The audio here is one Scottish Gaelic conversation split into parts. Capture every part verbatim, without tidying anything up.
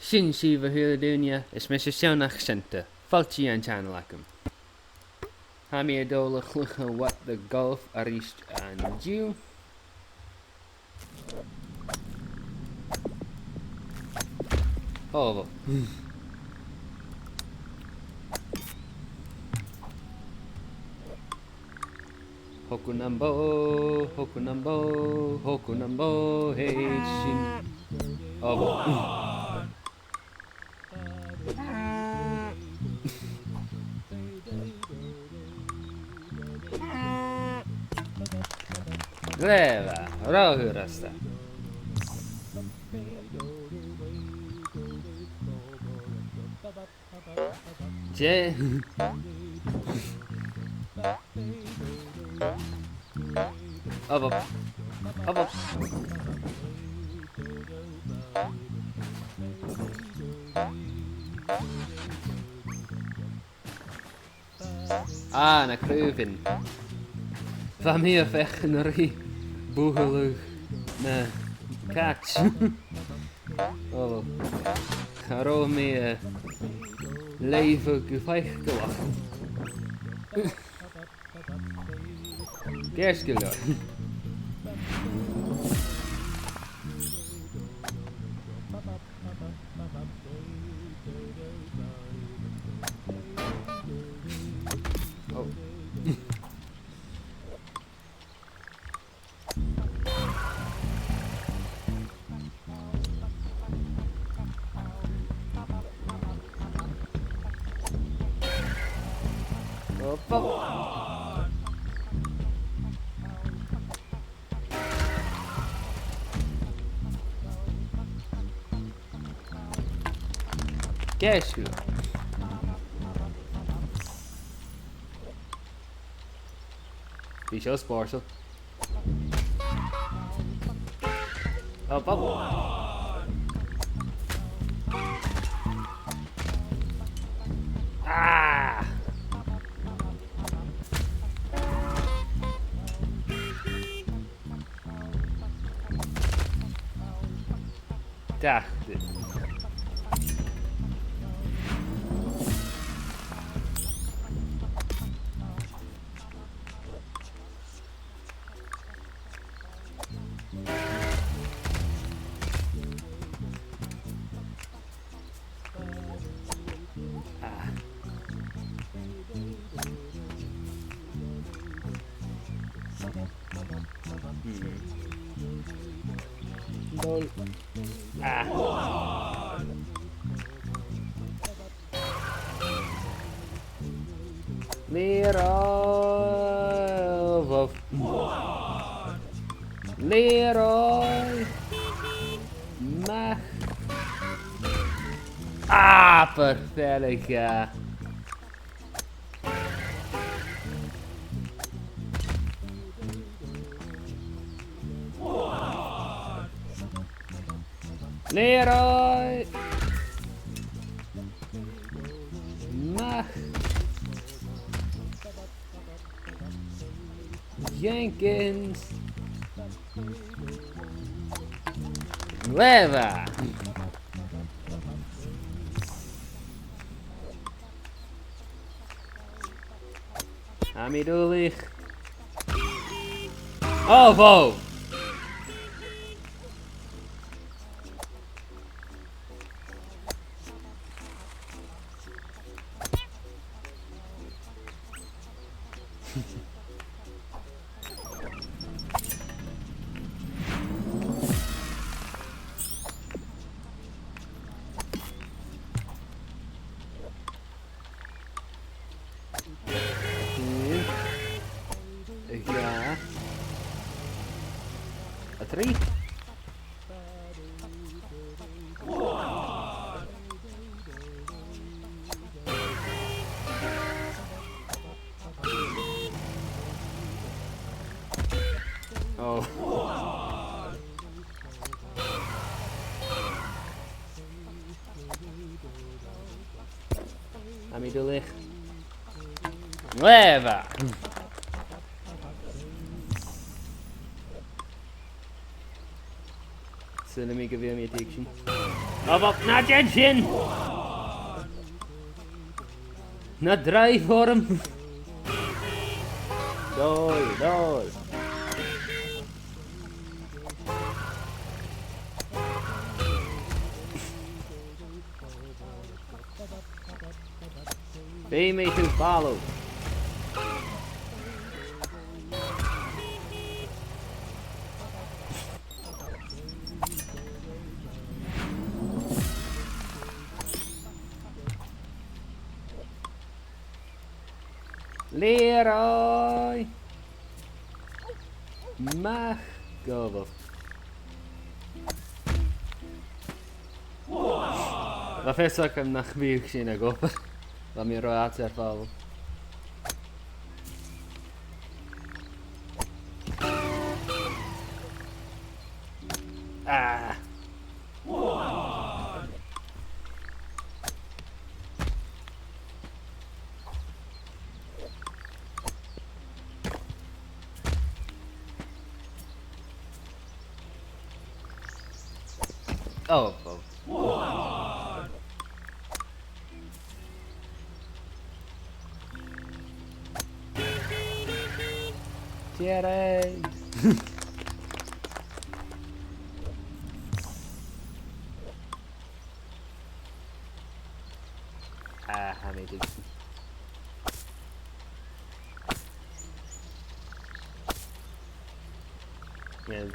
Sin sibh, a h-uile duine, is mise Seann Seanta. Fàilte dhan channel agam. Tha mi a' dol a chluich What the Golf a-rithist an-diugh. Oh, well. Hokunambo, hokunambo, hokunambo, hey, shin. Oh, well. Glè mhath, ro fhurasta. Dè? Up, up. Up, up. Ah, na craobhan. Bha mi a' feuchainn ri bualadh na cait. Oh, well. Cha robh mi, eh, làimhe gu faiceallach. Ceart gu leòr. Oh. Opa. Ceart gu leòr. Bidh seo spòrsail. Up, up. Ah! Deacair. Ah. Hmm. Dol. Ah. Leroy. Leroy. Mac. Ah, perfect. Leroy. Mac. Jenkins. Glè mhath. Tha mi duilich. Oh, wow. Aon. A dhà. A trì. Oh. Tha mi duilich. Glè mhath. Saoilidh mi gu bheil mi a' tuigsinn. Obh obh, na dèan sin! Na dràibh orm! Dòigh, dòigh. Feumaidh tu falbh. Leroy! Mac Gobha. Bha fios agam nach biodh sin ag obair. Bha mi ro fhada air falbh. Ah. Oh, oh. Jerry! Ah, tha mi dìreach. Yeah.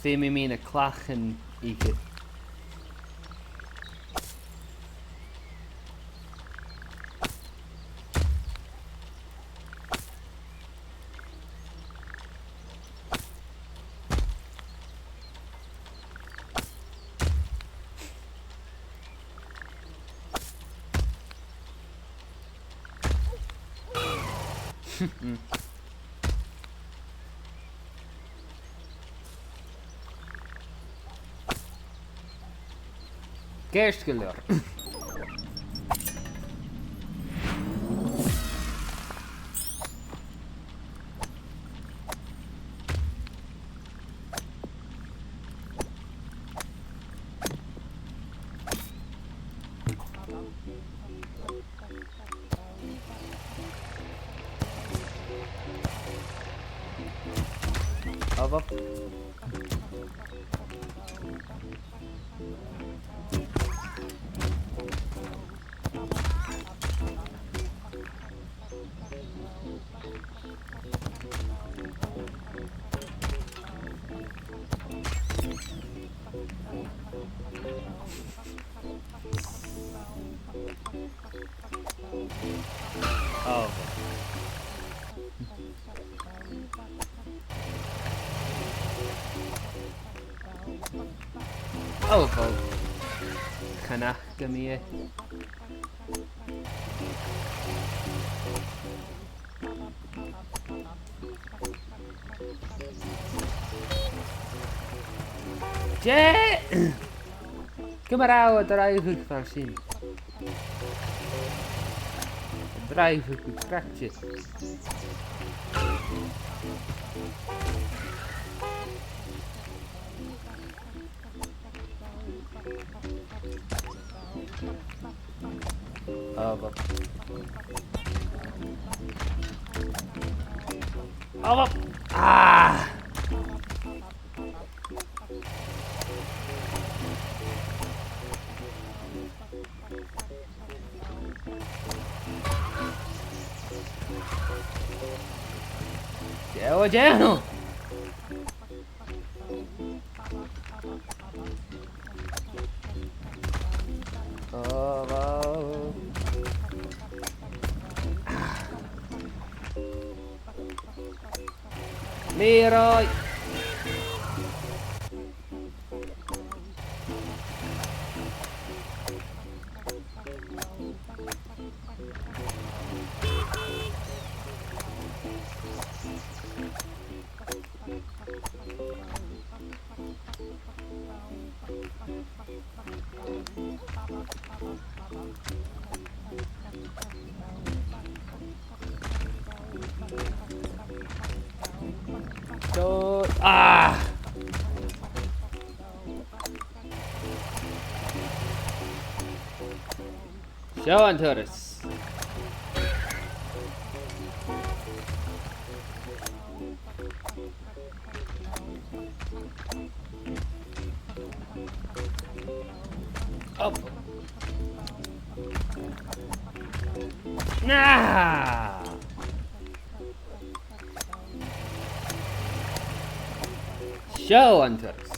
Feumaidh mi na clachan ithe. Ceart gu leòr. Obh obh. Oh. Oh, oh. Chan fhaca mi e. Dè? Ciamar a tha thu a' dràibheadh mar sin? A' dràibheadh gu craicte. Ah, but... Ah, but... Ah! Dè, oh, dè, no! Oh, wow. Leroy! Ah! Seo an turas. Up. Nah! Seo an turas.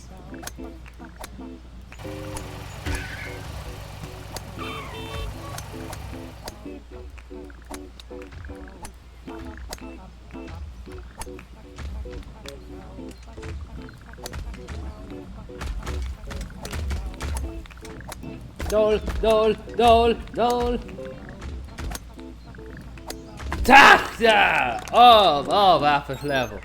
Dol, dol, dol, dol. Tacsa! Oh, oh, that first level.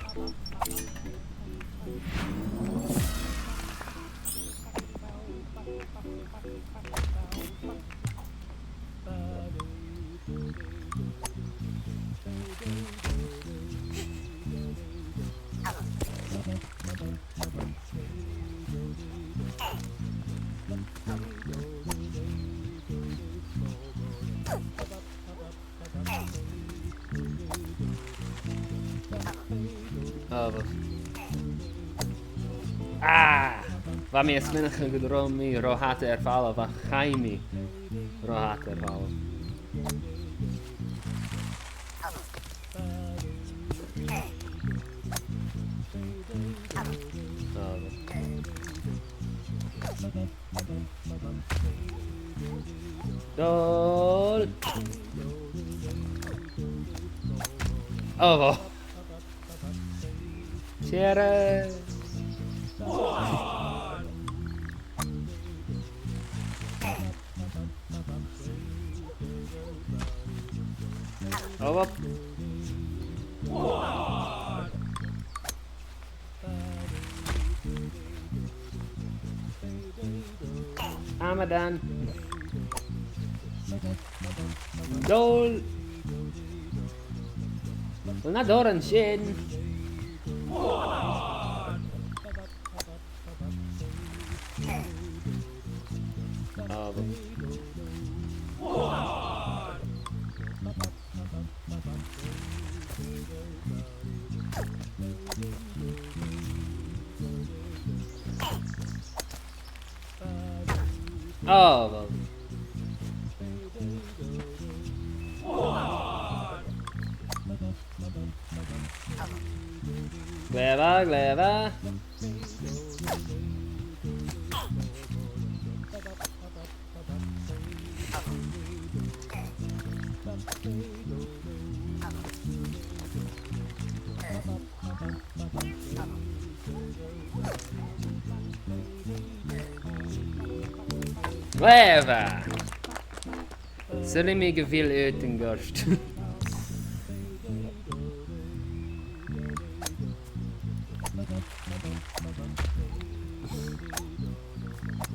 Ah, bhuel. Ah! Bha mi a' smaoineachadh gun robh mi ro fhada air falbh, ach chaidh mi ro fhada air falbh. Ah, bhuel. Dol. Oh, bhuel. Sierra. Oh, bhuel. Amadan. Dol. Well, na dol an sin. Ah, bhuel. Ah, bhuel. Glè mhath, glè mhath. Glè mhath! Saoilidh mi gu bheil aodann ort.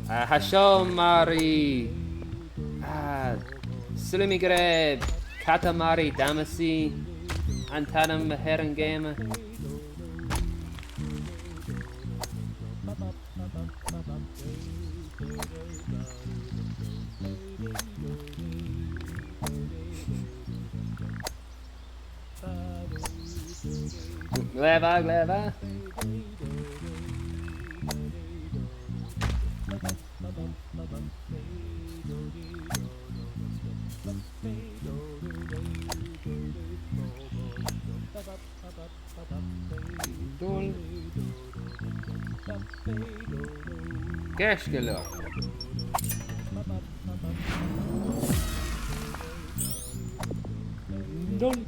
Ah, tha seo mar, ah, saoilidh mi gur e Katamari Damacy an t-ainm a th' air an geama. Glè mhath, glè mhath. Dol. Ceart gu leòr. Dol.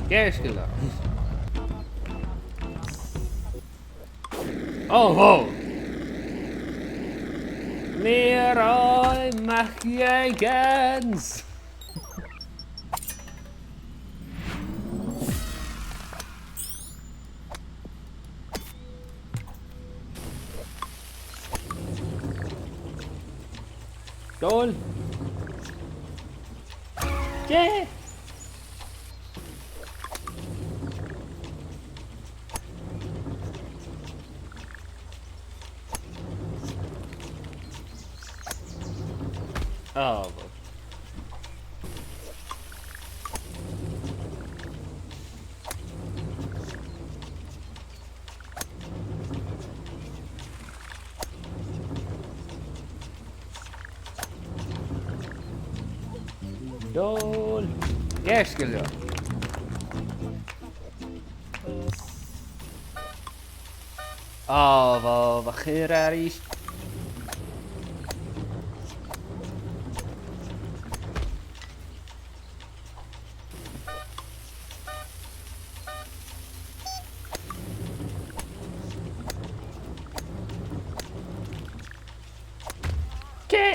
Ceart gu leòr. Oh, oh! Leroy Mac Jenkins! Dol. Dè? Oh, well. Dol. Ceart gu leòr. Ò, bha, bha chaora a-rithist. Cè?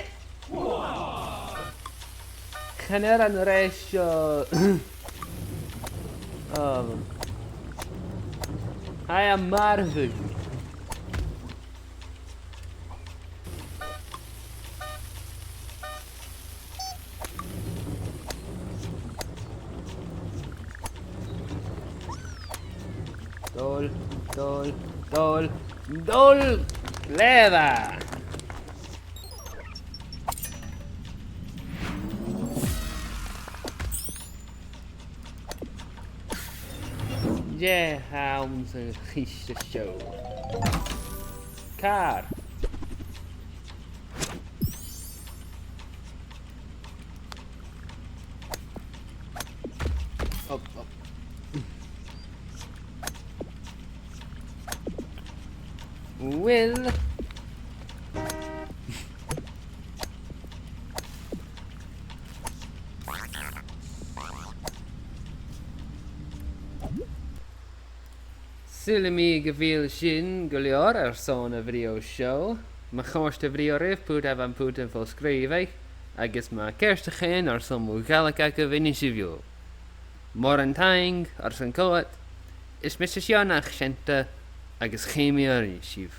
Chan eil an rèis seo. Um, I am marveling. Dol, dol, dol, dol! Glè mhath! Dè th' anns a' chiste seo? Càr. Up, up. Uill. Saoilidh mi gu bheil sin gu leòr airson a' bhideo seo. Ma chòrd a' bhideo ribh, put am putan fo-sgrìobhadh, agus ma tha ceartachadh airson mo Ghàidhlig agaibh, innsibh dhomh. Mòran taing airson coimhead, is mise Seònach Seunta, agus chì mi oirbh sibh.